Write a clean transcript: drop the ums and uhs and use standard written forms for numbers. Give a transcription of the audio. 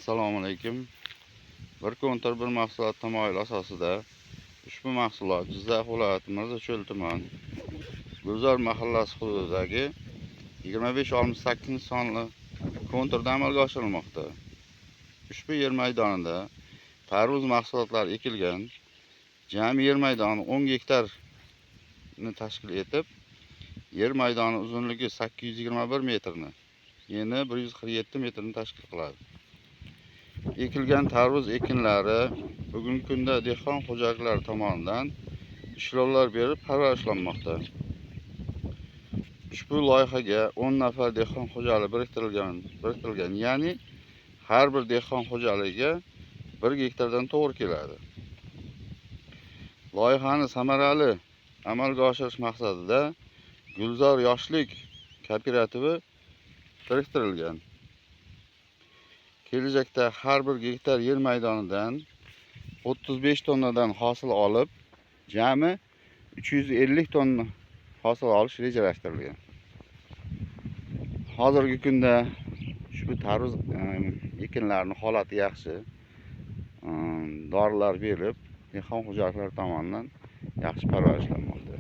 Assalomu alaykum. Bir kontur bir mahsulot tamoyili asosida ushbu mahsulot Jizzax viloyati Mirzacho'l tuman Gulzor mahallasi hududidagi 2568 sonli konturda amalga oshirilmoqda. Ushbu yer maydonida tarvuz mahsulotlari ekilgan. Jami yer maydoni 10 gektarni tashkil etib, yer maydoni uzunligi 821 metrni, eni 147 metrni tashkil qiladi. Ekilgan tarvuz ekinlari bugungi kunda dehqon xo'jaliklari tomonidan ishlovlar berib parvarishlanmoqda. Ushbu loyihaga 10 nafar dehqon xo'jaligi biriktirilgan, ya'ni har bir dehqon xo'jaligiga 1 gektardan to'g'ri keladi. Loyihani samarali amalga oshirish maqsadida Gulzor yoshlik kooperativi biriktirilgan. Kelajakda har bir gektar yer maydonidan 35 tonnadan hosil olib, jami 350 tonna hosil olish rejalashtirilgan. Hozirgi kunda ushbu tarvuz ekinlarining holati yaxshi. Dorilar berib, dehqon xo'jaliklari tomonidan yaxshi parvarishlanmoqda.